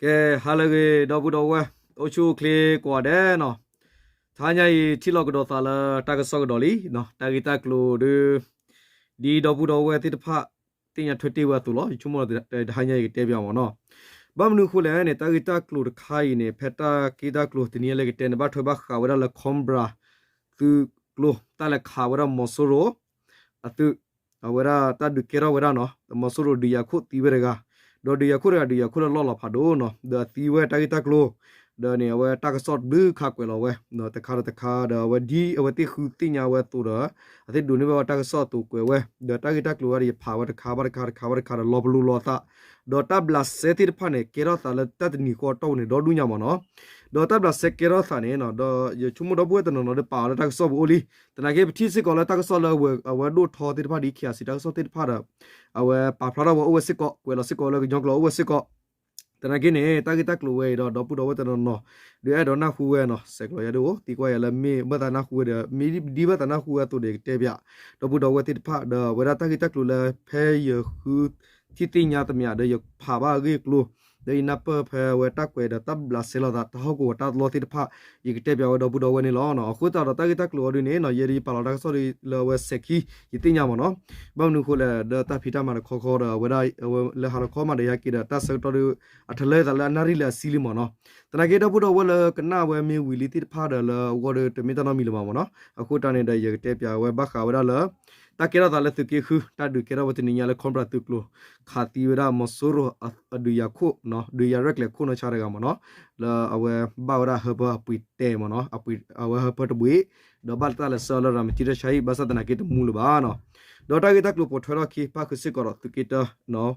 ကဲ ဟါလၢအဂ့ၤ ဒီပုၢ်ဒီဝဲၢ် အိၣ်ဆူၣ်အိၣ်ချ့ကိးဂၤဒဲးနီၤ, တဟါညါအံၤ ထံၣ်လိာ်ကဒီးသးလၢတၢ်ကစီၣ်ကဒီးလံနီၤ, တၢ်ဂ့ၢ်တၢ်ကျိၤဒီး ဒ်ဒီပုၢ်ဒီဝဲၢ်သ့ၣ်တဖၣ် သ့ၣ်ညါထွဲတ့ၢ်ဝဲအသိးလီၤ, ယဆိကမိၣ်တဟါညါအံၤကတဲပၠးမ့ၢ်နီၤ, ဘၣ်မနုၤအဃိလဲၣ်န့ၣ် တၢ်ဂ့ၢ်တၢ်ကျိၤတခါအံၤန့ၣ် ဖဲတၢ်ဂ့ၢ်တၢ်ကျိၤတနံၤညါလၢကတဲန့ၣ် ဘၣ်ထွဲဘၣ်ဃးဝဲဒၣ်လၢ Cobra သုးကျိၤ တၢ်လဲၤခးဝဲဒၣ်မီၤစိရိၤ အသုး အဝဲဒၣ်တၢ်ဒုးကဲထီၣ်ဝဲဒၣ်နီၤ, မီၤစိရိၤဒုးယၤခိၣ်သံဝဲတဂၤ, ဒီးဒုးယၤခိၣ်တဂၤ ဒုးယၤခိၣ်လၢလီၢ်လီၤဖးဒိၣ်နီၤ, ဒီးအသံဝဲတၢ်ဂ့ၢ်တၢ်ကျိၤ, ဒီးန့ၣ် အဝဲတၢ်ကစီၣ်ဘျုးခးကွဲးလီၤဝဲ, တခါဒီးတခါ ဒီးအဝဲဒ်အဝဲသ့ၣ်ဃုသ့ၣ်ညါဝဲအသိးဒီး အသ့ၣ်ဒိးန့ၢ်ဘၣ်ဝဲတၢ်ကစီၣ်အသိးကွဲးဝဲ, ဒီးတၢ်ဂ့ၢ်တၢ်ကျိၤဝဲဒီး ယဖးဝဲတခါဘၣ်တခါ တခါဘၣ်တခါဒီး လီၤပလိာ်လီၤသး, ဒီးတၢ်ဘျးစဲသ့ၣ်တဖၣ်န့ၣ် ကဲထီၣ်သးလၢတၢ်တနံၤဃီအတီၢ်ပူၤန့ၣ် ဒီဒူၣ်ညါမ့ၢ်နီၤ, ဒီးတၢ်ဘျးစဲကဲထီၣ်သးန့ၣ် ဒီးယဆိကမိၣ်ဒီပုၢ်ဝဲၢ်တနီၤနီၤဒီးပာ်အီၤလၢတၢ်ကစီၣ်ပူၤအိၣ်လံ, သနာ်က့ပထံၣ်စ့ၢ်ကီးလၢတၢ်ကစီၣ်လၢအဝဲဒိၣ်ထီသ့ၣ်တဖၣ်ဒ် ခ့ၣ်အစံး တၢ်ကစီၣ်သ့ၣ်တဖၣ်ဒီး အဝဲပာ်ဖျါထီၣ်ဝဲအိၣ်ဝဲစ့ၢ်ကီး ကွဲးလီၤစ့ၢ်ကီးလၢကညီကျိာ်အိၣ်ဝဲစ့ၢ်ကီး, သနာ်က့န့ၣ် တၢ်ဂ့ၢ်တၢ်ကျိၤဝဲအံၤဒီး ဒီပုၢ်ဒီဝဲၢ်တနီၤနီၤ ဒုးအဲၣ်ဒိးနၢ်ဟူဝဲနီၤ, ဆဲးကျိးယၤဒ်အိၣ် သံကွၢ်ယၤလၢမ့ၢ်ဘၣ်သးနၢ်ဟူဝဲဒီး မ့ၢ်ဒ်ဘၣ်သးနၢ်ဟူဝဲအသိးဒီး ကတဲပၠး ဒီပုၢ်ဒီဝဲၢ်သ့ၣ်တဖၣ် ဒီးအဝဲဒၣ်တၢ်ဂ့ၢ်တၢ်ကျိၤလၢဖဲယဃုထံၣ်သ့ၣ်ညါသမျးဒီး ယဖးဘၣ်အဂ့ၢ်အကျိၤ လၢယနၢ်ပၢၢ်ဖဲအဝဲတၢ်ကွဲးဒီးတၢ်ဘျးစဲလိာ်သး တၢ်ဟီၣ်ကဝီၤတၢ်လီၢ်သ့ၣ်တဖၣ် ယကတဲပၠးဝဲဒီပုၢ်ဒီဝဲၢ်န့ၣ်လီၤ. အဃိသတးဒီးတၢ်ဂ့ၢ်တၢ်ကျိၤအီၤဒ်န့ၣ်နီၤ ယဲဒၣ်ယပာ်လီၤတၢ်ကစီၣ်ဒီးလၢအဝဲစဲးခံ ယသ့ၣ်ညါမ့ၢ်နီၤ, ဘၣ်မနုၤအဃိလဲၣ် ဒီးတၢ်ဖံးတၢ်မၤတခီခီဒီး အဝဲဒၣ်လၢဟါလီၤခီမးဒီးယဟဲက့ၤဒီး တၢ်ဆၢကတီၢ်ဒီး အထလၢသးလၢအနၣ်ရံၣ်လၢအဆံလံမ့ၢ်နီၤ, သနာ်က့ဒီပုၢ်ဒီဝဲၢ်လၢကနၣ်ဝဲမ့ၢ်ဝံၤလံသ့ၣ်တဖၣ်ဒီး လၢအဂီၢ်ဒီးတမ့ၢ်တၢ်နီတမံၤလၢၤဘၣ်မ့ၢ်နီၤ, အဃိတၢ်န့ၣ်ဒီး ယကတဲပၠးဝဲဘၣ်ဃးဝဲဒၣ်လၢ တၢ်ကဲထီၣ်သးလၢသုးက့ဃု တၢ်ဒုးကဲထီၣ်ဝဲတနံၤညါလၢ Cobra သုးကျိၤ ခးသံဝဲဒၣ်မီၤစိရိၤအဒုးယၤခိၣ် ဒုးယၤရဲၣ်ကျဲၤခိၣ်နီၢ်ဆါတဂၤမ့ၢ်နီၤ, လၢအဝဲဘၣ်ဝဲဒၣ်ဟၢဖၢအပှ့ၤတဲမ့ၢ်နီၤ, အဝဲဟၢဖၢတဘှံး ဒီးဘၣ်တၢ်လဲၤဆှၢလၢရၤမတံတၢ်ဆါဟံၣ် ဘၣ်ဆၣ်သနာ်က့တမူလၢၤဘၣ်နီၤ, ဒီးတၢ်ဂ့ၢ်တၢ်ကျိၤပိာ်ထွဲထီၣ်ခံ ပၣ်ဃုာ်စ့ၢ်ကီးဒီးသုးက့တၢ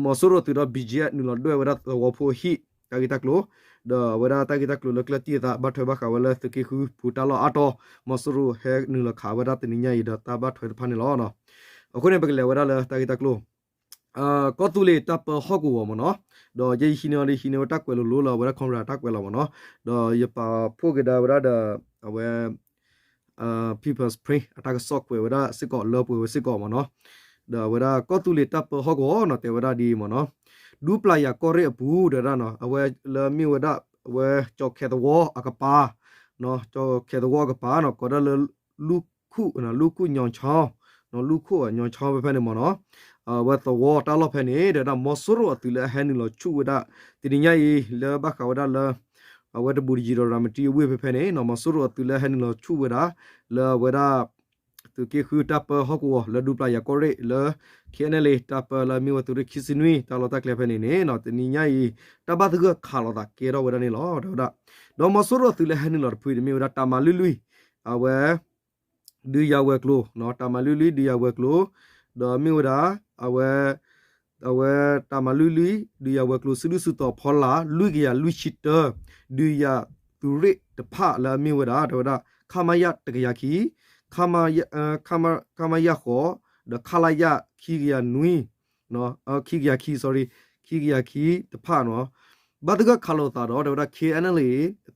မီၤစိရိၤသုးဒီး ဘီၣ်ကၠံၣ် နုာ်လီၤဒွဲၣ်ဝဲဒၣ်သဝီဖိအဟံၣ် တၢ်ဂ့ၢ်တၢ်ကျိၤ, ဒီးအဝဲဒၣ်တၢ်ဂ့ၢ်တၢ်ကျိၤလၢကျၢၢ်တံၢ်အသး ဘၣ်ထွဲဘၣ်ဃးဝဲလၢသုးက့ဃုပူၤတၢ်လီၢ်အါတီၤ မီၤစိရိၤဟဲနုာ်လီၤခးဝဲဒၣ်တနံၤညါအံၤဒီးတၢ်ဘၣ်ထွဲတဖၣ်န့ၣ်လီၤ. အဃိန့ၣ် ပကလဲၤဝဲဒၣ်လၢတၢ်ဂ့ၢ်တၢ်ကျိၤ ကီၢ်သူလ့ၤတၢ်ပၢဟီၣ်ကဝီၤမ့ၢ်နီၤ, ဒီးယဲယဟံးန့ၢ်အီၤဒီး ဟံးန့ၢ်ဝဲတၢ်ကွဲးလိၤလိၤလၢအဝဲဒၣ် Cobra တၢ်ကွဲးလီၤမ့ၢ်နီၤ, ဒီးယပာ်ဖှိၣ်က့ၤဒၣ်ဝဲဒၣ်ဒီး အဝဲ People's Spring အတၢ်ကစီၣ်ကွဲးဝဲဒၣ်စ့ၢ်ကီး လၢပှဲၤဝဲစ့ၢ်ကီးမ့ၢ်နီၤ, ဒီးအဝဲဒၣ်ကီၢ်သူလ့ၤတၢ်ပၢဟီၣ်ကဝီၤနီၤ တဲဝဲဒၣ်ဒ်အံၤမ့ၢ်နီၤ, ဒူပျၢ်ယၤကီၢ်ရ့ၣ်အပူၤ တဲဝဲဒၣ်နီၤ အဝဲလၢမ့ၢ်ဝဲဒၣ် အဝဲကၠီၤခဲသဝီအကပၤ ကၠီၤခဲသဝီအကပၤနီၤ ကိးဒၣ်လၢ လူၢ်ခူၣ် လူၢ်ခူၣ်ညီၣ်ဆီ လူၢ်ခူၣ်ညီၣ်ဆီ ဖဲဖဲန့ၣ်မ့ၢ်နီၤ, အဝဲသဝီတၢ်လီၢ်ဖဲန့ၣ် တဲဝဲဒၣ် မီၤစိရိၤအသုးလၢအဟဲနုာ်လီၤဆူၣ်ဝဲဒၣ် တနံၤညါအံၤ လၢဘၣ်ဃးဝဲဒၣ်လၢ အဝဲတဘူးတယံၤဒီးရၤမတံအဝ့ၢ်ဖဲဖဲန့ၣ်နီၤ မီၤစိရိၤအသုးလၢဟဲနုာ်လီၤဆူၣ်ဝဲဒၣ် လၢအဝဲဒၣ် သုးက့ဃုတၢ်ပၢဟီၣ်ကဝီၤ လၢဒူပျၢ်ယၤကီၢ်ရ့ၣ် လၢ KNLA တၢ်ပၢလၢအမ့ၢ်ဝဲသုးရ့ၣ်ခံဆံနွံ တၢ်လီၢ်တၢ်ကျဲဖဲန့ၣ်န့ၣ်နီၤ တနံၤညါအံၤ တၢ်ဘၣ်သဂၢၢ်ခးလိာ်သးကဲထီၣ်ဝဲဒၣ်န့ၣ်လီၤ တဲဝဲဒၣ်, ဒီးမီၤစိရိၤအသုးလၢဟဲနုာ်လီၤတဖုန့ၣ် မ့ၢ်ဝဲဒၣ်တၢ်မၤလွံၢ်လွံၢ် အဝဲ ဒုးယၤဝဲၤကျိၤ တၢ်မၤလွံၢ်လွံၢ် ဒုးယၤဝဲၤကျိၤ ဒီးမ့ၢ်ဝဲဒၣ် အဝဲ အဝဲတၢ်မၤလွံၢ်လွံၢ် ဒုးယၤဝဲၤကျိၤ စုဒုၣ်စုတီၤဖီလာ် လွံၢ်ကယၤလွံၢ်ဆံတၢ ဒုးယၤသုးရ့ၣ်တဖၣ်လၢအမ့ၢ်ဝဲဒၣ် တဲဝဲဒၣ် ခမရ တကယၤခံ ခမရ ဃိး ဒီး ခလရ ခံကယၤနွံ ခံကယၤခံ sorry ခံကယၤခံတဖၣ်နီၤ ဘၣ်သဂၢၢ်ခးလိာ်သးဒီး တဲဝဲဒၣ် KNLA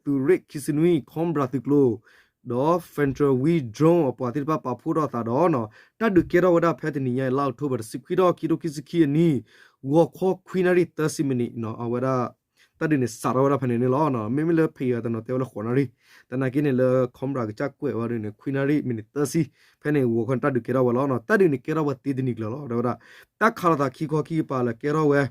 သုးရ့ၣ်ခံဆံနွံ Cobra သုးကျိၤ ဒီး Federal Wings Drone အပှၤသ့ၣ်တဖၣ်ပာ်ဖှိၣ်ထီၣ်အသးဒီး တၢ်ဒုးကဲထီၣ်ဝဲဒၣ်ဖဲတနံၤညါအံၤ လါအီးကထိဘၢၣ် တဆံခွံထီၣ် ခံထိခံဆံခံအနံၣ် ဂီၤခီခွံနၣ်ရံၣ်သၢဆံမံးနံး အဝဲဒၣ် တၢ်ဒုးန့ၣ်စးထီၣ်ဝဲဒၣ်ဖဲန့ၣ်န့ၣ်လီၤ. မ့မ့ၢ်လၢဖဲအံၤတနီၤတဲဝဲလၢဃိးနၣ်ရံၣ် သနာ်က့န့ၣ်လၢ Cobra ကစၢ်ကွဲးဝဲဒၣ်န့ၣ် ခွံနၣ်ရံၣ်မံးနံးသၢဆံ ဖဲန့ၣ်ဂီၤခီန့ၣ်တၢ်ဒုးကဲထီၣ်ဝဲလီၤ. တၢ်ဒုးန့ၣ်ကဲထီၣ်ဝဲသ့တနံၤကျၢၤလီၤ တဲဝဲဒၣ် တၢ်ခးလိာ်သးခံခီခံကပၤလၢကဲထီၣ်ဝဲ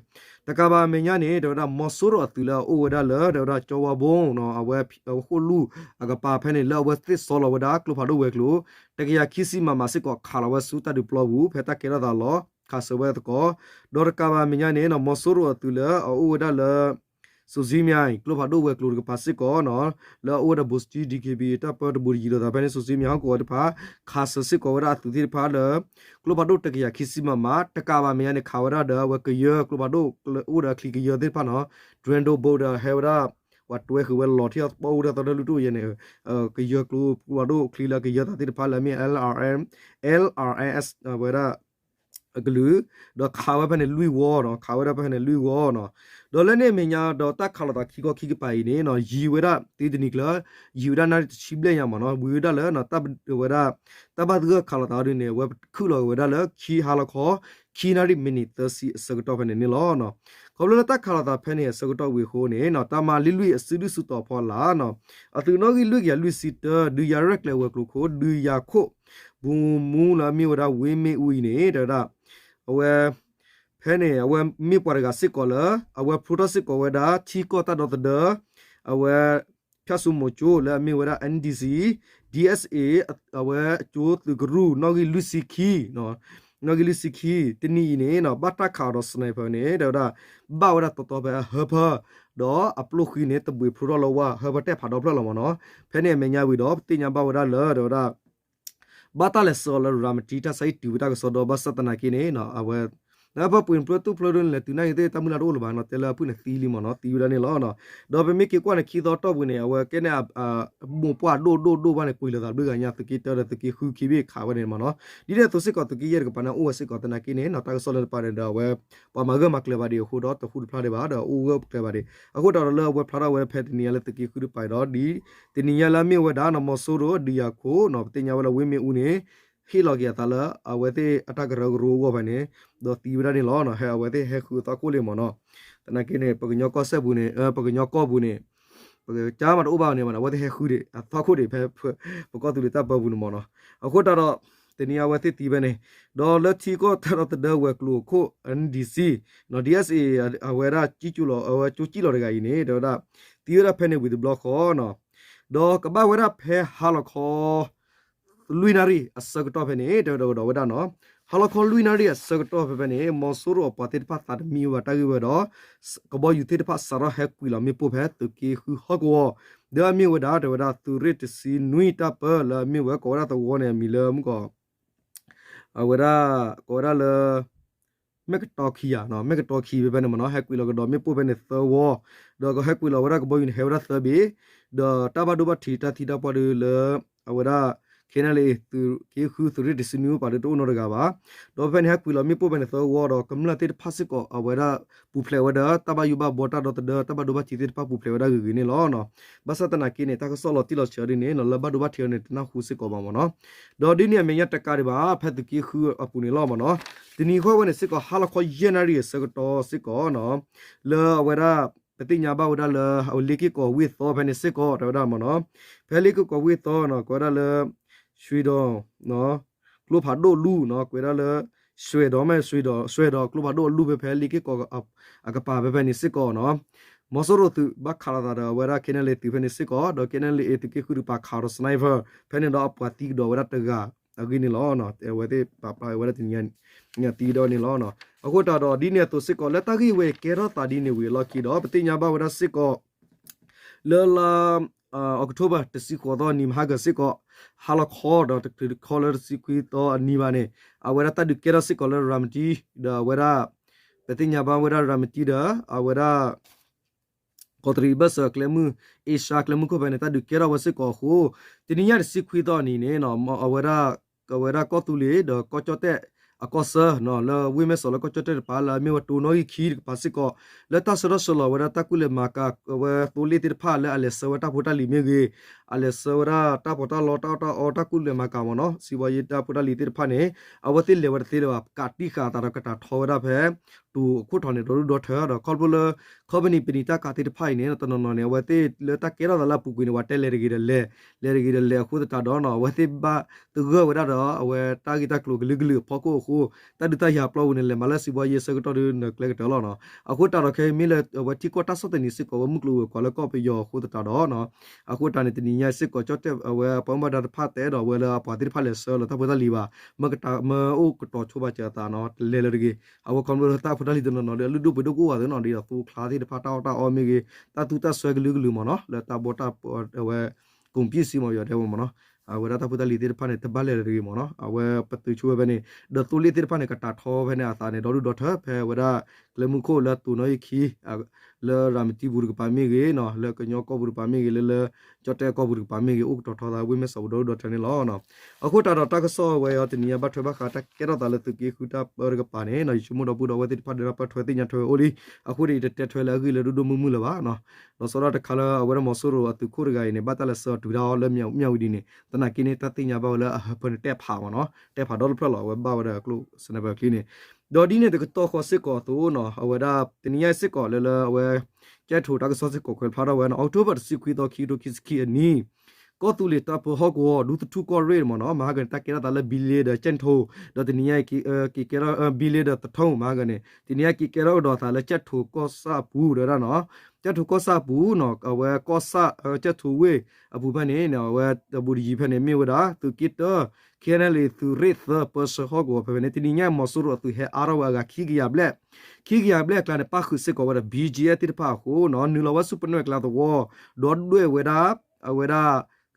တကးဘၣ်အမဲာ်ညါန့ၣ် တဲဝဲဒၣ် မီၤစိရိၤအသုးလၢအအိၣ်ဝဲဒၣ်လၢ တဲဝဲဒၣ် ကၠီဝါဘိ အဝဲ အဝဲဃိၣ်လူၢ်အကပၤဖဲန့ၣ် လၢအဝဲသ့ၣ်စီလီၤဝဲဒၣ် ကျိဖးဒိၣ်ဝဲၤကျိၤ တကယၤခံဆံ MM စ့ၢ်ကီး ခးလီၤဝဲဆူတၢ်ဒုးပျီပူၤ ဖဲတၢ်ကဲထီၣ်သးလီၤ ခးစၢၤဝဲသကိး ဒီးတကးဘၣ်အမဲာ်ညါန့ၣ် မီၤစိရိၤအသုးလၢအအိၣ်ဝဲဒၣ်လၢ စိၤစံမၠါ ကျိဖးဒိၣ်ဝဲၤကျိၤတကပၤစ့ၢ်ကီး လၢအအိၣ်ဝဲဒၣ် ဘိၣ်စတံ DKBA တၢ်ပၢတဘူးတယံၤဒီးသးဖဲန့ၣ် စိၤစံမၠါဟီၣ်ကဝီၤတဖၣ် ခးစၢၤစ့ၢ်ကီးဝဲဒၣ်အသုးသ့ၣ်တဖၣ်လၢ ကျိဖးဒိၣ်တကယၤခံဆံ MM တကးဘၣ်အမဲာ်ညါန့ၣ် ခးဝဲဒၣ်ဒီးအဝဲကယၢၤ ကျိဖးဒိၣ်အိၣ်ဒီးအချံကယၢၤသ့ၣ်တဖၣ်နီၤ drone boat ဒီးဟဲဝဲဒၣ် ပှၤတွဲဃုာ်ဝဲလီၤထံၣ်အီၤပီၣ်အူဒၣ်သီတၢ်လုၢ်တအိၣ်ယဲန့ၣ် ကယၢၤကျိဖးဒိၣ်ချံလၢကယၢၤသးသ့ၣ်တဖၣ်လၢအမ့ၢ် LRM LRS ဝဲဒၣ် အကလုာ် ဒီးခးဝဲဖဲန့ၣ်လွံၢ်ဝီနီၤ ခးဝဲဒၣ်ဖဲန့ၣ်လွံၢ်ဝီနီၤ ဒီးလၢန့ၣ်အမဲာ်ညါဒီးတၢ်ခးလိာ်သးခံခီခံကပၤအံၤန့ၣ်နီၤ ယံာ်ဝဲဒၣ်သ့တနံၤကျၢၤ ယံာ်ဝဲဒၣ်နၣ်ရံၣ်တဆံဘျဲၣ်ညါမ့ၢ်နီၤ ဝံၤဝဲဒၣ်လၢ ဝဲဒၣ် တၢ်ဘၣ်သဂၢၢ်ခးလိာ်သးဒ်န့ၣ် အဝဲခုၣ်လီၤက့ၤဝဲဒၣ်လၢခံဟါလီၤခီ ခံနၣ်ရံၣ်မံးနံးသၢဆံအဆၢကတီၢ်ဖဲန့ၣ်န့ၣ်လီၤ. ခီဖျိလၢတၢ်ခးလိာ်သးဖဲန့ၣ်အဆၢကတီၢ်ဝံၤအဃိန့ၣ် တၢ်မၤလံလွံၢ်အစုဒုၣ်စုတီၤဖီလာ် အသုးနီၣ်ဂံၢ်လွံၢ်ကယၤလွံၢ်ဆံတၢ ဒုးယၤရဲၣ်ကျဲၤဝဲၤကျိၤခိၣ် ဒုးယၤခိၣ် ပူၤမူလၢအမ့ၢ်ဝဲဒၣ်ဝ့မ့ၣ်အူအံၤန့ၣ် တဲဝဲဒၣ် အဝဲ ဖဲန့ၣ် အဝဲမ့ၢ်ပှၤတဂၤစ့ၢ်ကီးလၢ အဝဲဖျိထီၣ်စ့ၢ်ကီးဝဲဒၣ် ထံကီၢ်တၢ်ဒီသဒၢ အဝဲ ဖၠၣ်စိမိၤကၠိလၢအမ့ၢ်ဝဲဒၣ် N D C, D S A အဝဲအကၠိသုးကရူၢ် နီၣ်ဂံၢ်လွံၢ်ဆံခံ နီၣ်ဂံၢ်လွံၢ်ဆံခံ တနံၤအံၤန့ၣ် ဘၣ်တၢ်ခးအီၤဒီး sniper န့ၣ် တဲဝဲဒၣ် ဘၣ်ဝဲဒၣ်တီတီဖဲအဟၢဖၢ ဒီးအပျိၢ်ဃံန့ၣ် တဘှံးဖျိထီၣ်လၢဝါ ဟၢဖၢတဲာ်ဖးဒီဖျၢၣ်လီၤမ့ၢ်နီၤ. ဖဲန့ၣ်အမဲာ်ညါဝံၤဒီး ပသ့ၣ်ညါဘၣ်ဝဲဒၣ်လၢ တဲဝဲဒၣ် ဘၣ်တၢ်လဲၤဆှၢအီၤလၢရၤမတံ တၢ်ဆါဟံၣ်တုၤဝဲတၢ်ကစီဒီ ဘၣ်ဆၣ်သနာ်က့န့ၣ် အဝဲ ပှ့ၤပျၢၤတူၢ်ဖျၢၣ်ဒိၣ်န့ၣ်လဲၤတုၤနာ်က့သ့ၣ် တၢ်မုၢ်လၢ်တအိၣ်လၢၤဘၣ်နီၤ တဲလၢအဖုၣ်န့ၣ်သံလံမ့ၢ်နီၤ သံဝဲဒၣ်န့ၣ်လီၤ. ဒီးပမ့ၢ်က့ၤကွၢ်န့ၣ် ခံသီတီၢ်ပူၤန့ၣ် အဝဲကဲန့ၣ် မိၢ်ပှၢ်ဒိၣ်ဒိၣ်ဒိၣ်ဘၣ်န့ၣ် ကွံာ်လိာ်သးဘျုးဂၤညါ သုးက့တၢဒီးသုးက့ဃုခံဘ့ၣ်ခးဝဲန့ၣ်မ့ၢ်နီၤ. ဒ်န့ၣ်အသိးစ့ၢ်ကီး သုးက့ယဲၢ်တကပၤန့ၣ် အိၣ်ဝဲစ့ၢ်ကီးသနာ်က့န့ၣ်နီၤ တၢ်ကစီၣ်လၢတပၤန့ၣ်ဒီးအဝဲ ပှၤမၤဂၢၢ်မၤကျၢၤဘၣ်ဒံးအဃိဒီး တဟူတဖျါဒံးဘၣ် ဒီးအိၣ်ဂၢၢ်ကျၢၤဘၣ်ဒံး အဃိတၢ်ဒီးလၢအဝဲဖျါထီၣ်ဝဲဖဲတနံၤညါလၢသုးက့ဃုတပၤအံၤဒီး ဒ်တနံၤညါလၢအမ့ၢ်ဝဲဒၣ်နီၤ မီၤစိရိၤဒုးယၤခိၣ်နီၤ ပသ့ၣ်ညါဝဲလၢဝ့မ့ၣ်အူန့ၣ် ဟ့ၣ်လီၤက့ၤအသးလၢ အဝဲသ့ၣ်အတၢ်ကရၢကရိအဂီၢ်ဖဲန့ၣ် ဒီးသံဝဲဒၣ်န့ၣ်လီၤ. ဟဲအဝဲသ့ၣ်ဟဲဃုအသီခိၣ်လံမ့ၢ်နီၤ. သနာ်က့န့ၣ် ပကညီကီၢ်စဲၣ်ပူၤန့ၣ် ပကညီကီၢ်ပူၤန့ၣ် ပကစၢ်မးတအိၣ်ဘၣ်န့ၣ်မ့ၢ်နီၤ အဝဲသ့ၣ်ဟဲဃုဒံးအသီခိၣ်ဒံးဖဲ ပကီၢ်သူလ့ၤတၢ်ပၢပူၤန့ၣ်မ့ၢ်နီၤ. အဃိတၢ်ဒီး တနံၤညါအဝဲသ့ၣ်သံဖဲန့ၣ် ဒီးလၢထံကီၢ်တၢ်ဒီသဒၢဝဲၤကျိၤခိၣ် N D C နီၤ D S A အဝဲဒၣ်ကၠံကၠူလီၤ အဝဲကၠိကၠံလီၤတဂၤအံၤန့ၣ် တဲဝဲဒၣ် သံဝဲဒၣ်ဖဲန့ၣ်ဝံၤတဘျီဃီနီၤ ဒီးကဘၣ်ဝဲဒၣ်ဖဲဟါလီၤခီ လွံၢ်နၣ်ရံၣ်အဆၢကတီၢ်ဖဲန့ၣ် တဲဝဲဒၣ်ကဒီးဝဲဒၣ်နီၤ ဟါလီၤခီလွံၢ်နၣ်ရံၣ်အဆၢကတီၢ်ဖဲဖဲန့ၣ် မီၤစိရိၤအပှၤသ့ၣ်တဖၣ်သးတမံဝဲဘၣ်တၢ်ဂ့ၢ်ဝဲဒီး ကဘီယူၤသ့ၣ်တဖၣ်စးထီၣ်ဟဲကွံာ်လီၤမ့ၣ်ပိၢ်ဖဲသုးက့ဃုဟီၣ်ကဝီၤ ဒီးအမ့ၢ်ဝဲဒၣ် တဲဝဲဒၣ်သုးရ့ၣ်တဆံနွံတၢ်ပၢလၢအမ့ၢ်ဝဲကိးဝဲဒၣ်သဝီန့ၣ် အမံၤလၢမုၢ်ကီး အဝဲဒၣ် ကိးဝဲဒၣ်လၢ မဲၢ်ကတီခံဧါ မဲၢ်ကတီခံဖဲဖဲန့ၣ်မ့ၢ်နီၤ ဟဲကွံာ်လီၤကဒီးမ့ၣ်ပိၢ်ဖဲန့ၣ်သၢဝီ ဒီးကဟဲကွံာ်လီၤဝဲဒၣ်ကဘီယူၤန့ၣ် ဟဲဝဲဒၣ်သၢဘ့ၣ် ဒီးတၢ်ဘၣ်ဒိဘၣ်ထံးတၢ်သံတၢ်ပှၢ်ဒုးလၢ အဝဲဒၣ် ခဲန့ၣ်လၢ သုးက့ဃုသုးရ့ၣ်တဆံနွံပှၤဒုးတအိၣ်နီတဂၤဘၣ် ဒီးဖဲဖဲန့ၣ် ဟဲကွံာ်လီၤမ့ၣ်ပိၢ်ဖဲန့ၣ်သၢဝီဒီး ကမျၢၢ်သ့ၣ်တဖၣ်စ့ၢ်ကီး အဝဲဒၣ်ပူၤဖျဲးဝဲဒီး တၢ်ဘၣ်ယိၣ်ဘၣ်ဘှီတၢ်ဒီသဒၢ တၢ်ဘၣ်ဒိဘၣ်ထံးသ့ၣ်တဖၣ်ပူၤဖျဲးဝဲဒၣ်ဂ့ၤဂ့ၤန့ၣ်လီၤ. ဘၣ်ဆၣ်သနာ်က့န့ၣ် တၢ်ကစီၣ်လီၤတံၢ်လီၤဆဲးဒ်န့ၣ်နီၤ လၢဘၣ်ဒိဘၣ်ထံးအီၤန့ၣ် တနၢ်ဟူစ့ၢ်ကီးဘၣ်မ့ၢ်နီၤ ဒီးဒ်န့ၣ်အမဲာ်ညါတကးဒံးဘၣ် ဖဲသုးက့ဃုအပူၤန့ၣ်လီၤမ့ၢ်နီၤ တနံၤဃီဝဲန့ၣ်စ့ၢ်ကီး ဟါလီၤခီယဲၢ်နၣ်ရံၣ်အဆၢကတီၢ်စ့ၢ်ကီးနီၤ လၢအဝဲဒၣ် ပသ့ၣ်ညါဘၣ်ဝဲဒၣ်လၢ အဝဲလ့က့ၢ်ကီးဝ့ၢ်သီဖဲန့ၣ်စ့ၢ်ကီး တဲဝဲဒၣ်မ့ၢ်နီၤ ဖဲလ့က့ၢ်ကီးဝ့ၢ်သီနီၤ ကွဲးဝဲဒၣ်လၢ ရွှေတောင် ကျိဖးဒိၣ်လူၤနီၤ ကွဲးဝဲဒၣ်လၢ ရွှေတောင် မ့ၢ် ရွှေတောင် ရွှေတောင် ကျိဖးဒိၣ်အလူၤဖဲဖဲလ့က့ၢ်ကီးအကပၤဖဲဖဲန့ၣ်စ့ၢ်ကီးနီၤ မီၤစိရိၤသုးဘၣ်ခးလိာ်သးဒီးအဝဲဒၣ် ခဲန့ၣ်လၢသုးဖဲန့ၣ်စ့ၢ်ကီး ဒီး ခဲန့ၣ်လၢ သုးက့ဃုတကပၤခးဒီး sniper ဖဲန့ၣ်ဒီးအပှၤသံကဒီးဝဲဒၣ်တဂၤအဂ့ၢ်န့ၣ်လီၤ. အဝဲသ့ၣ်ပာ်ဖျါဝဲဒၣ်တနံၤညါ သံဝဲဒၣ်န့ၣ်လီၤ. အဃိတၢ်ဒီးဒ်န့ၣ်အသိးစ့ၢ်ကီး လၢတၢ်ဂ့ၢ်ဝဲကဲထီၣ်သးဒ်န့ၣ်ဝံၤအလီၢ်ခံဒီး ပသ့ၣ်ညါဘၣ်ဝဲဒၣ်စ့ၢ်ကီး လၢလါ October တဆံဃိးသီနံၤမဟါကၢၤစ့ၢ်ကီး ဟါလီၤခီဒီးတချုးတခီလၢတဆံခွံသီအနံၤဘၣ်န့ၣ် အဝဲဒၣ်တၢ်ဒုးကဲထီၣ်စ့ၢ်ကီးလၢရၤမတံ ဒီးအဝဲဒၣ် ပသ့ၣ်ညါဘၣ်ဝဲဒၣ်ရၤမတံဒီး အဝဲဒၣ် ကီးတရံးဘၢၣ်စၢၤကျဲမုၢ် အ့ရှါကျဲမုၢ်ခိၣ်ဖဲန့ၣ် တၢ်ဒုးကဲထီၣ်ဝဲစ့ၢ်ကီးအဃိ တနံၤညါတဆံခွံသီအနံၤန့ၣ် အဝဲဒၣ် အဝဲဒၣ်ကီၢ်သူလ့ၤဒီးကီၢ်ကၠီၣ်တဲၣ်အကီၢ်ဆၢ လၢဝ့ၢ်မဲၢ်စီးလၢကီၢ်ကၠီၣ်တဲၣ်တကပၤ လၢအမ့ၢ်ဝဲတိၤနီၣ်ဂံၢ်ခံတကပၤစ့ၢ်ကီး လၢတၢ်ဆှၢထီၣ်ဆှၢလီၤဝဲဒၣ်တၢ်ကူၣ်လဲၤမၤကၤ အဝဲသိလ့ၣ်သ့ၣ်တဖၣ်လၢအလဲၤဆှၢဝဲတၢ်ဖိတၢ်လံၤမ့ၢ်ဂ့ၤ အလဲၤဆှၢဝဲဒၣ်တၢ်ပီးတၢ်လီတၢ်အီၣ်တၢ်အီ တၢ်ကူၣ်လဲၤမၤကၤမ့ၢ်နီၤ စံးဘီယ့ၣ်တၢ်ဖိတၢ်လံၤသ့ၣ်တဖၣ်န့ၣ် အဝဲသ့ၣ်လဲၤဝဲတသ့လၢၤဘၣ် ကးတံာ်ဃာ်အသးဒီးကတာ်ထီဝဲဒၣ်ဖဲ တိၤအခိၣ်ထီၣ်န့ၣ် ဒီဒူၣ်ဒီထၢဒီး ခီဖျိလၢ ခီပနံၣ်ပနံၣ်တၢ်ကးသ့ၣ်တဖၣ်အံၤန့ၣ် တနီၤနီၤန့ၣ် အဝဲသ့ၣ်လၢတၢ်ကဲထီၣ်သးလၢအပူၤကွံာ်န့ၣ် ပှၤတဲလဲၤတဂ့ၤဒီးလဲၤ လဲၤတဂ့ၤဒီးလဲၤအဃိသတးဒီးနီၤ အဝဲသ့ၣ်ဘၣ်သဂၢၢ်ဝဲဒၣ်ဒီး အဝဲတၢ်ဂ့ၢ်တၢ်ကျိၤကလုာ်ကလုာ်အဖီခိၣ်အဃိ တၢ်ဒုးတၢ်ယၤပျီပူၤန့ၣ် လဲၤမၤလၢစံးဘီယ့ၣ်ဆၢကတီၢ်ဒုးနကျဲကတၢၢ်လီၤနီၤ အဃိတၢ်ဒီးခဲအံၤမ့ၢ်လၢအဝဲထံကီၢ်တၢ်ဆီၣ်သနံးစ့ၢ်ကီးဝဲမုၢ်ကျိၤဝဲၤကွာ်လၢကီၢ်ပယီၤအဃိသတးဒီးနီၤ အဃိတၢ်န့ၣ် တနံၤညါစ့ၢ်ကီး ကၠီၣ်တဲၣ်အဝဲပှၤဘၣ်မူဘၣ်ဒါတဖၣ်တဲဒီးဝဲလၢအပှၤသ့ၣ်တဖၣ်လဲၤဆှၢလီၤတၢ်ဖိတၢ်လံၤဘၣ် မ့ၢ်ကတၢ်မ့ၢ်အိၣ်ကတီၤဆိဘၣ်စၢၤအသးနီၤ တလဲၤလၢၤတဂ့ၤ အဝဲခီဖျိလၢတၢ်ဖိတၢ်လံၤတနီၤနီၤဒီး အလုၢ်ဒိၣ်ပှ့ၤဒိၣ်ကအိၣ်ဘၣ်သ့နီၤ ဒ်သိးသိချါသ့ၣ်တဖၣ် တၢ်အီၣ်တၢ်အီမ့ၢ်ဂ့ၤ တၢ်သူတၢ်စွဲကလုာ်ကလုာ်မ့ၢ်နီၤ လၢတၢ်ဘီတၢ်ပဝဲ ကိးပံၣ်စံမီၤယီၤဒဲးဝဲမ့ၢ်နီၤ အဝဲဒၣ်တၢ်ဖိတၢ်လံၤသ့ၣ်တဖၣ်န့ၣ် တဘၣ်လဲၤလၢၤတဂ့ၤမ့ၢ်နီၤ အဝဲပသုးဆိဝဲဖဲန့ၣ် ဒီးသိလ့ၣ်သ့ၣ်တဖၣ်န့ၣ် ကတာ်ထီဖဲန့ၣ်အသးန့ၣ် ဒီဒူၣ်ဒီထၢ ဖဲဝဲဒၣ် ကျဲမုၢ်ခိၣ်လၢတိၤနီၣ်ဂံၢ်ခံ လၢရၤမတံပူၤတကပၤမ့ၢ်ဂ့ၤနီၤ လၢကညီကီၢ်ပူၤတကပၤမ့ၢ်ဂ့ၤ လၢလၢ ကၠီၣ်တဲၣ်ကီၢ်ပူၤတကပၤမ့ၢ်ဂ့ၤ အိၣ်ကတီၤထီသးဝ့ၢ်မဲၢ်စီးပူၤဒီဒူၣ်ဒီထၢန့ၣ်လီၤ. အဃိတၢ်ဒီးတၢ်ကစီၣ်ဝဲအံၤ တနံၤညါဘၣ်ထွဲဘၣ်ဃးတၢ်ကဲထီၣ်သးလၢသုးက့ဃုတၢ်ပၢတကပၤန့ၣ် ယဆိကမိၣ်ဒီပုၢ်ဒီဝဲၢ်သ့ၣ်တဖၣ်ဒီးတၢ်ပၢၢ်ထွဲသ့ၣ်ညါထွဲဝဲအိၣ်လံ အဃိဒီး ယတတဲထွဲလၢအဂ့ၢ်လၢဒိၣ်ဒိၣ်မုၢ်မုၢ်လၢၤဘၣ်နီၤ လီၤဆီဒၣ်တၢ်တခါလၢအဝဲဒၣ်မီၤစိရိၤအသုးခိၣ်တဂၤအံၤန့ၣ် ဘၣ်တၢ်လဲၤဆှၢအီၤတုၤဒၣ်အီၤလၢမၠးဝတံၤန့ၣ် သနာ်က့န့ၣ် တၢ်သ့ၣ်ညါဘၣ်ဝဲလၢအဟၢဖၢန့ၣ် တဲဖးမ့ၢ်နီၤ တဲဖးဒီတဖျၢၣ်လီၤ အဝဲဘၣ်ဝဲဒၣ်ကျိၣ်စဲးန့ၣ်ပှၤချံန့ၣ် ဒီးဒ်န့ၣ်တကတီၢ်ဃီစ့ၢ်ကီးအသိးနီၤ အဝဲဒၣ်တနံၤညါစ့ၢ်ကီးလၢလၢအဝဲ ကၠဲၣ်ထိးတၢ်ကစီၣ်စ့ၢ်ကီးခွဲးဖျါထီၣ်ဝဲနီၤ October တဆံခွံသီ ခံကထိခံဆံခံအနံၤ ကီၢ်သူလ့ၤတၢ်ပၢဟီၣ်ကဝီၤ ဒူသထူၣ်ကီၢ်ရ့ၣ်မ့ၢ်နီၤ မဟါကန့ၣ် တၢ်ကဲထီၣ်သးလၢ ဘံလ့ဒီးကၠဲၣ်ထိး ဒီးတနံၤညါက့ၤကဲထီၣ် ဘံလ့ဒီးသထူၣ်မဟါကန့ၣ် တနံၤညါက့ၤကဲထီၣ်ကဒီးသးလၢကၠဲၣ်ထိးကီၢ်ဆၣ်အပူၤ တဲဝဲဒၣ်နီၤ ကၠဲၣ်ထိးကီၢ်ဆၣ်အပူၤနီၤ အဝဲကီၢ်ဆၣ် ကၠဲၣ်ထိးဝ့ၢ်အပူၤဖဲန့ၣ် အဝဲတဘူးတယံၤဖဲန့ၣ် မ့ၢ်ဝဲဒၣ် သုးက့တၢ ခ့ၣ်အဲၣ်လ့ သုးရ့ၣ်သၢ ပၢဆှၢဟီၣ်ကဝီၤဖဲဖဲန့ၣ် တနံၤညါ မီၤစိရိၤအသုးဟဲအါထီၣ်ဝဲအဂၤခံကယၤဘျဲၣ် ခံကယၤဘျဲၣ်အကျါန့ၣ် ပၣ်ဃုာ်စ့ၢ်ကီးဝဲဒီး ဘံကၠံအဲၣ်သ့ၣ်တဖၣ်အဃိနီၤ နုာ်လီၤဝဲဆူပနွဲၢ်ကျါသဝီ ဒီးဒွဲၣ်ဝဲဒၣ် အဝဲဒၣ်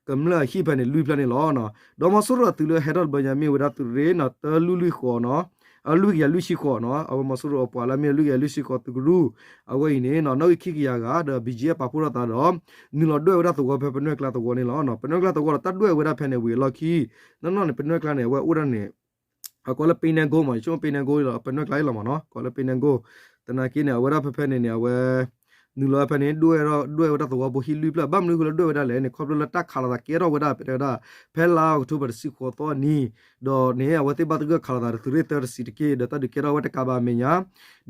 ကမျၢၢ်အဟံၣ်ဖဲန့ၣ် လွံၢ်ဖျၢၣ်န့ၣ်လီၤ. ဒီးမီၤစိရိၤအသုးလၢဟဲထီၣ်တဘျီညါမ့ၢ်ဝဲဒၣ်သုးရ့ၣ်နီၤ တၢ လွံၢ်လွံၢ်ဃိးနီၤ အလွံၢ်ကယၤလွံၢ်ဆံဃိးနီၤ အဝဲမီၤစိရိၤအပှၤလၢမ့ၢ်လွံၢ်ကယၤလွံၢ်ဆံဃိးသုးကရူၢ် အဝဲအံၤန့ၣ်နီၤ နီၣ်ဂံၢ်ခံကယၤဂၤဒီး ဘံကၠံအဲၣ်ပာ်ဖှိၣ်ထီၣ်သးဒီး နုာ်လီၤဒွဲၣ်ဝဲဒၣ်သဝီဖဲပနွဲၢ်ကျါသဝီန့ၣ်လီၤ. ပနွဲၢ်ကျါသဝီဒီးတၢ်ဒွဲၣ်ဝဲဒၣ်ဖဲန့ၣ်ဝံၤအလီၢ်ခံ နီၢ်နီၢ်န့ၣ် ပနွဲၢ်ကျါန့ၣ် အဝဲအိၣ်ဒၣ်န့ၣ် အကိးလၢ ပ့နဲကိမး ယဆိကမိၣ်ပ့နဲကိလီၤ ပနွဲၢ်ကျါအံၤလီၤမ့ၢ်နီၤ ကိးလၢပ့နဲကိ သနာ်က့န့ၣ် အဝဲဒၣ်ဖဲဖဲန့ၣ်န့ၣ် အဝဲ နုာ်လီၤဖဲန့ၣ် ဒွဲၣ်ဝဲဒၣ်သဝီဖိဟံၣ်လွံၢ်ဖျၢၣ် ဘၣ်မနုၤဃိလၢဒွဲၣ်ဝဲဒၣ်လဲၣ်န့ၣ် ခီဖျိလၢတၢ်ခးလိာ်သးကဲထီၣ်ဝဲဒၣ် ပတဲဝဲဒၣ် ဖဲလါအီးကထိဘၢၣ်တဆံဃိးသီအနံၤ ဒီးန့ၣ် အဝဲသ့ၣ်ဘၣ်သဂၢၢ်ခးလိာ်သးဒီးသုးရ့ၣ်သၢတဆံးတက့ၢ် ဒီးတၢ်ဒုးကဲထီၣ်ဝဲတကးဘၣ်အမဲာ်ညါ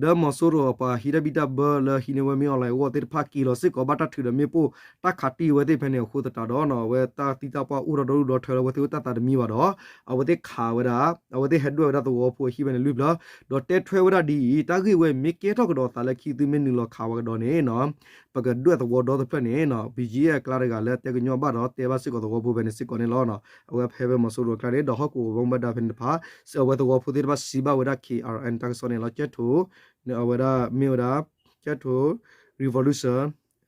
ဒီးမီၤစိရိၤအပှၤဟံးတၢ်ဘံၣ်တၢ်ဘၢလၢဟံးန့ၢ်ဝဲမ့ၢ် online အဂီၢ်သ့ၣ်တဖၣ်က့ၤလီၤစ့ၢ်ကီး ဘၣ်တၢ်ထုးဒီးမ့ၣ်ပိၢ် တၢ်ခးတံၢ်ဝဲသ့ၣ်ဖဲန့ၣ်အဃိသတးဒီးနီၤ အဝဲတၢ်သံတၢ်ပှၢ်အိၣ်ထီၣ်ဒီဒူၣ်ဒီထၢလၢအဝဲသ့ၣ်အိၣ်တၢ်သးတမံဘၣ်ဒီး အဝဲသ့ၣ်ခးဝဲဒၣ် အဝဲသ့ၣ်ဟဲဒွဲၣ်ဝဲဒၣ်သဝီဖိအဟံၣ်ဖဲန့ၣ်လွံၢ်ဖျၢၣ် ဒီးတဲထွဲဝဲဒၣ်ဒ်အံၤ တၢ်ဂ့ၢ်ဝဲမ့ၢ်ကဲထီၣ်ကဒီးသးလၢခံသုမ့ၢ်နုာ်လီၤခးဝဲကဒီးန့ၣ်နီၤ ပကဒွဲၣ်သဝီဒီတဖျၢၣ်န့ၣ်နီၤ ဘံကၠံအဲၣ်အကျါတဂၤလၢတဲကညီဘၣ်ဒီး တဲဘၣ်စ့ၢ်ကီးသဝီဖိဖဲန့ၣ်စ့ၢ်ကီးန့ၣ်လီၤ. အဝဲဖဲဖဲမီၤစိရိၤအကျါန့ၣ် ဒီးဟီၣ်ကဝီၤဘၣ်မူဘၣ်ဒါဖဲန့ၣ်တဖၣ် အဝဲသဝီဖိသ့ၣ်တဖၣ်စံးဘၣ်ဝဲဒၣ် ခ့ၣ်အဲၣ်အၣ်အၣ် တၢ်ကစီၣ်န့ၣ်လီၤ. ကၠဲၣ်ထိး အဝဲဒၣ်မ့ၢ်ဝဲဒၣ် ကၠဲၣ်ထိး revolution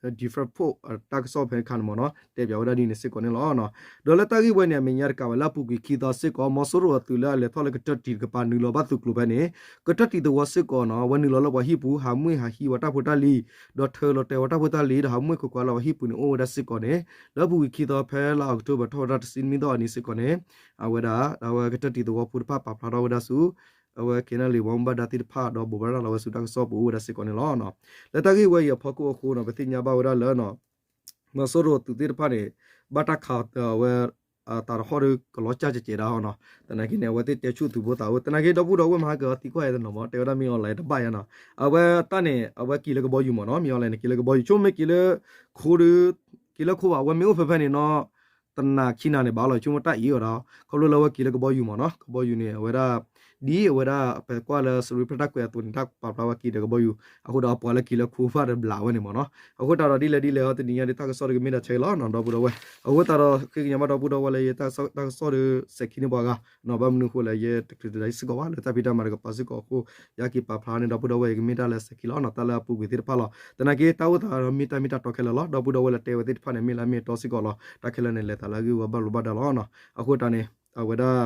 defense force တၢ်ကစီၣ်ဖဲခါန့ၣ်မ့ၢ်နီၤ တဲပၠးဝဲဒၣ်ဒ်န့ၣ်စ့ၢ်ကီးန့ၣ်လီၤ. ဒီးလၢတၢ်ဂ့ၢ်ဝဲန့ၣ် အမဲာ်ညါတကးဘၣ်လၢအပူၤကွံာ်ခံသီစ့ၢ်ကီး မီၤစိရိၤအသုးလၢအလဲၤထီၣ်လၢကတၢၢ်တံၢ်တကပၤနုာ်လီၤဘၣ်သုးကျိၤဖဲန့ၣ် ကတၢၢ်တံၢ်သဝီစ့ၢ်ကီးနီၤ အဝဲနုာ်လီၤလၢပှၤဟံၣ်ပူၤ ဟးမွ့ၢ်ဟးဟံးဝဲတၢ်ဖိတၢ်လံၤ ဒီးထၢလီၤတဲာ်ဝဲတၢ်ဖိတၢ်လံၤ ဒီးဟးမွ့ၢ်ခိးကွၢ်လၢပှၤဟံၣ်ပူၤန့ၣ်အိၣ်ဝဲဒၣ်စ့ၢ်ကီးန့ၣ် လၢအပူၤကွံာ်ခံသီဖဲလါအီးကထိဘၢၣ် ထီၣ်ဝဲဒၣ်တဆံနွံသီအနံၤစ့ၢ်ကီးန့ၣ် အဝဲဒၣ် အဝဲကတၢၢ်တံၢ်သဝီဖိတဖၣ်ပာ်ဖျါထီၣ်ဝဲဒၣ်ဆူ အဝဲ ခ့ၣ်အဲၣ်လ့ ဘၣ်မူဘၣ်ဒါသ့ၣ်တဖၣ် ဒီးဘိးဘၣ်ရၤလီၤဝဲဆူတၢ်ကစီၣ်ပူၤအိၣ်ဝဲဒၣ်စ့ၢ်ကီးန့ၣ်လီၤ. လၢတၢ်ဂ့ၢ်ဝဲအံၤအဖီခိၣ်အဃိနီၤ ပသ့ၣ်ညါဘၣ်ဝဲဒၣ်လၢ မီၤစိရိၤသုးသ့ၣ်တဖၣ်န့ၣ် ဘၣ်တၢ်ခးအဝဲ တၢ်တဟီၣ်ဒီးကလီၤစၢ်ကဲကဲဒၣ်ဟီနီၤ သနာ်က့န့ၣ် အဝဲသ့ၣ်တဲဆူၣ်သုးဖိသးအိၣ် သနာ်က့ ဒီပုၢ်ဒီဝဲၢ်မဟါကသံကွၢ်ယဲတနီၤမး တဲဝဲဒၣ်မ့ၢ် online တဘၣ်ယဲနီၤ အဝဲတၢ်န့ၣ် အဝဲက့ၤလၢကဘီယူၤမ့ၢ်နီၤ မ့ၢ် online န့ၣ် က့ၤလၢကဘီယူၤ ဆိကမိၣ်မ့ၢ်က့ၤလၢခိဒီး က့ၤလၢခိဘၣ် အဝဲမ့ၢ်အိၣ်ဖဲဖဲန့ၣ်နီၤ တနၤခံနၤန့ၣ်ဘၣ်လီၤ ဆိကမိၣ်တၢ်အံၤအီၤဒီး ခီဖျိလၢအဝဲက့ၤလၢကဘီယူၤမ့ၢ်နီၤ ကဘီယူၤန့ၣ် အဝဲဒၣ် ဒ်အဝဲဒၣ် ပကွၢ်လၢစရံဖျၢၣ်တၢ်ကွဲးအသိးန့ၣ် တၢ်ပာ်ဖျါဝဲက့ၤဒီးကဘီယူၤ အဃိဒီးအပှၤလၢက့ၤလၢခိဘၣ်တဘျးဝဲန့ၣ်မ့ၢ်နီၤ အဃိသတးဒီးဒ်လဲၣ်ဒ်လဲၣ်အီၤ တနံၤညါဒ်တၢ်ကစီၣ်ဒီးကမ့ၢ်ဒၣ်ထဲလီၤနီၤ ဒီပုၢ်ဒီဝဲၢ် အဃိသတးဒီးဃ့ကညးဘၣ်ဒီပုၢ်ဒီဝဲၢ်လၢယတၢ်ကစီၣ်ဒီးစဲးခံန့ၢ်ပှၤဂၤနီၤ ဘၣ်မနုၤအဃိလဲၣ် ယတချုးတဒါစ့ၢ်ကီးဘၣ်လၢတၢ်ဖံးတၢ်မၤတကပၤစ့ၢ်ကီးအဃိ ယက့ၤပာ်ဖျါန့ၣ် ဒီပုၢ်ဒီဝဲၢ် ယကမ့ၢ်တၢ်လၢစဲးခံလီၤနီၤ တၢ်လၢအပူၤကွံာ်သ့ၣ်တဖၣ်လီၤ သနာ်က့ တၢ်အိၣ်သးဒီးမ့ၢ်တၢ်မ့ၢ်တၢ်တီခဲလၢာ်လီၤ ဒီပုၢ်ဒီဝဲၢ်လၢတဲဝဲသ့ၣ်တဖၣ်န့ၣ် မ့ၢ်လၢအမ့ၢ်အတီစ့ၢ်ကီးလီၤ တၢ်ခဲလၢာ်န့ၣ် လဲၤသးလၢအဂ့ၢ်ဝီဘၣ်လိာ်ဘၣ်ဒါလီၤနီၤ အဃိတၢ်န့ၣ် အဝဲဒၣ်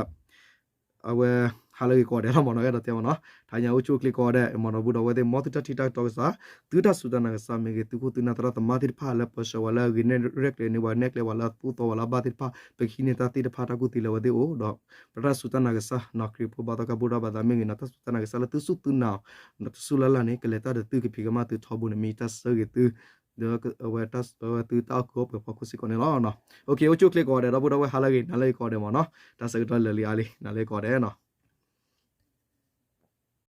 အဝဲ ဟါလၢဂ့ၤကိးဂၤဒဲးလီၤမ့ၢ်နီၤ အဲၣ်ဒိးတဲမ့ၢ်နီၤ ထါညါအိၣ်ဆူၣ်အိၣ်ချ့ကိးဂၤဒဲး မ်ဒီပုၢ်ဒီဝဲၢ်သ့ၣ် မ်သုတၢ်ထံၣ်တၢ်တီကစၢ် သုတၢ်စူၢ်တၢ်နာ်ကစၢ်မ့ၢ်ဂ့ၤ သုခိၣ်သုနၢ်သရၣ်သမါသ့ၣ်တဖၣ်လၢပၢဆှၢဝဲလၢအဂ့ၤနဲၣ်ရဲၣ်ကျဲၤန့ၢ်ပှၤ နဲၣ်ကျဲၤဝဲလၢအသူၣ်အသီဝဲလၢအဘၣ်သ့ၣ်တဖၣ် ပကဟံးန့ၢ်တၢ်သ့ၣ်တဖၣ်တၢ်ကူၣ်သ့လၢအဝဲသ့ၣ်အအိၣ်ဒီး ပတၢ်စူၢ်တၢ်နာ်ကစၢ်နီၤ ခရံာ်ဖိဘါသီခါဘူၣ်ထီၣ်ဘါသးမ့ၢ်ဂ့ၤနီၤ တၢ်စူၢ်တၢ်နာ်ကစၢ်လၢသုစူၢ်သုနာ်အီၤ တစူၢ်လၢ်လၢ်န့ၣ် ကလဲၤတၢ်ဒီးသုကဖံးကမၣ်သုထီဘိန့ၣ် မ့ၢ်တၢ်ဆၢဂ့ၤသု ဒီးအဝဲတၢ်ဆၢဝဲသုတၢ်အီၣ်ကုၢ်အီပှဲၤဖီခိၣ်စ့ၢ်ကီးန့ၣ်လီၤ. အိၣ်ဆူၣ်အိၣ်ချ့ကိးဂၤဒဲး ဒီပုၢ်ဒီဝဲၢ် ဟါလၢဂ့ၤ နၤလၢဂ့ၤကိးဂၤဒဲးမ့ၢ်နီၤ တၢ်ဆၢကတီၢ်လၢာ်လံအါလံ နၤလၢဂ့ၤကိးဂၤဒဲးနီၤ